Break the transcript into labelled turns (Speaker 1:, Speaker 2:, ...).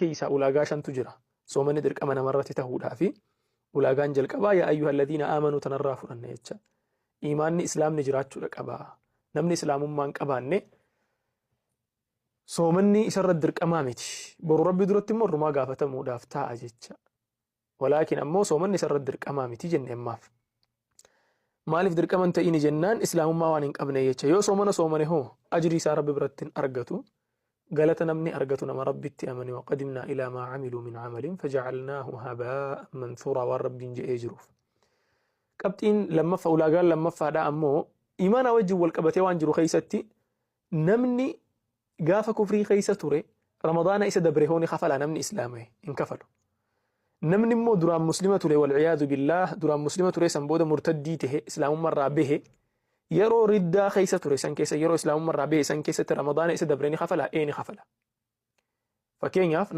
Speaker 1: keessaa ulaagaa shantu jira. Soomanni dirqama namarratti tahuudhaafi ulaagaan jalqabaa yaa ayyuha alladhiina aamanuu tanarraa fudhanne jecha. Iimaanni islaamni jiraachuudha qaba. Namni islaamummaa hin qabaanne soomanni isarra dirqamaa miti. Boru Rabbi duratti immoo irrumaa gaafatamuudhaaf taa'a jecha. Walaakin ammoo soomanni isarra dirqamaa miti jenne ammaaf. Maaliif dirqama hin ta'ini jennaan islaamummaa waan hin qabne jecha. Yoo soomana soomane hoo ajrii isaa Rabbi biratti hin argatu. Galata namni argatu nama Rabbitti amane waqadimnaa ilaa maa camiluu min camalin fajacalnaahu habaa'an mansuuraa waan Rabbiin je'ee jiruuf. Qabxiin lammaffa ulaagaan lammaffaadha ammoo imaanaa wajjin wal qabatee waan jiru keessatti namni gaafa kufrii keessa ture Ramadaana isa dabre hoo ni kafalaa namni islaamaye hin kafalu. Namni immoo duraan muslima ture walciyaadu billaah duraan muslima ture san booda murtaddii tahe islaamummaa irraa bahe yeroo riddaa keessa ture san keessa yeroo islaamummaa irraa bahe san keessatti Ramadaana isa dabre ni kafalaa? Ee, ni kafala. Fakkeenyaaf